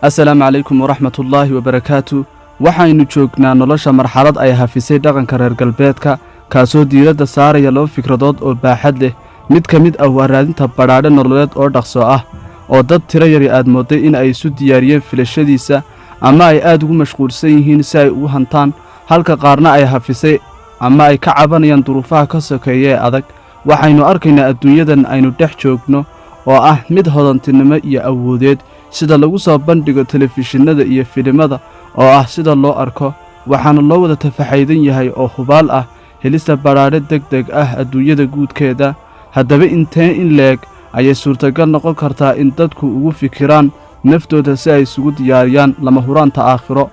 Assalaamu calaykum waraxmatullaahi wabarakaatu. Waxaynu joognaa nolosha marxalad ay hafisay dhaqanka reer galbeedka, kaasoo diiradda saaraya laba fikradood oo baaxad leh. Mid ka mid ah waa raadinta badhaadhe nololeed oo dhaqso ah, oo dad tiro yari aad moodday in ay isu diyaariyeen filashadiisa ama ay aad ugu mashquulsan yihiin si ay ugu hantaan, halka qaarna ay hafisay ama ay ka cabanayaan duruufaha ka sokeeya ee adag. Waxaynu arkaynaa adduunyadan aynu dhex joogno oo ah mid hodantinimo iyo awoodeed, sida lagu soo bandhigo telefishinnada iyo filimada, oo ah sida loo arko. Waxaana loo wada tafaxaydan yahay oo hubaal ah helista badhaadhe deg deg ah adduunyada guudkeeda. Haddaba, intee in leeg ayay suurtagal noqon kartaa in dadku ugu fikiraan naftooda si ay isugu diyaariyaan lama huraanta aakhiro?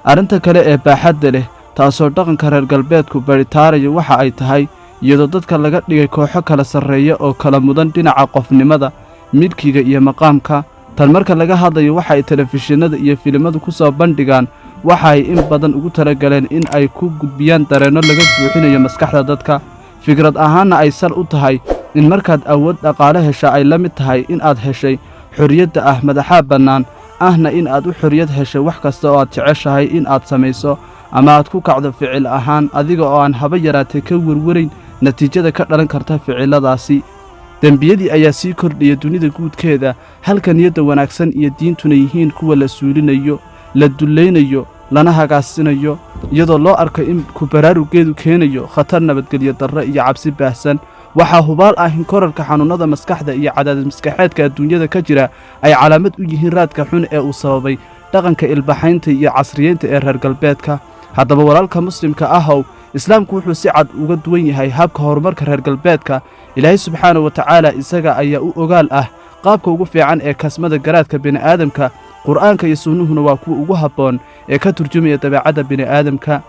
Arrinta kale ee baaxadda leh, taasoo dhaqanka reer galbeedku baritaaraya, waxa ay tahay iyadoo dadka laga dhigay kooxo kala sarreeya oo kala mudan dhinaca qofnimada, milkiga iyo maqaamka. Tan marka laga hadlayo, waxa ay telefishinnada iyo filimadu ku soo bandhigaan waxa ay in badan ugu talagaleen in ay ku gudbiyaan dareenno laga buuxinayo maskaxda dadka, fikrad ahaanna ay sal u tahay in markaad awood dhaqaale hesha ay la mid tahay in aad heshay xorriyadda ah madaxaa bannaan ahna in aad u xorriyad heshay wax kasta oo aad jeceshahay in aad samayso ama aad ku kacdo ficil ahaan, adiga oo aan haba yaraatee ka werwarayn natiijada ka dhalan karta ficilladaasi. Dembiyadii ayaa sii kordhaya dunida guudkeeda, halka niyadda wanaagsan iyo diintuna yihiin kuwa la suulinayo, la dullaynayo, lana hagaasinayo, iyadoo loo arko in ku baraarugeedu keenayo khatar nabadgelyo darro iyo cabsi baahsan. Waxaa hubaal ah in korarka xanuunnada maskaxda iyo cadaadis maskaxeedka adduunyada ka jira ay calaamad u yihiin raadka xun ee uu sababay dhaqanka ilbaxaynta iyo casriyeynta ee reer galbeedka. Haddaba, walaalka muslimka ahow, Islaamku wuxuu si cad uga duwan yahay habka horumarka reer galbeedka. Ilaahay subxaana wa tacaala isaga ayaa u ogaal ah qaabka ugu fiican ee kasmada garaadka bini'aadamka. Qur'aanka iyo sunnuhuna waa kuwa ugu habboon ee ka turjumaya dabeecadda bini'aadamka.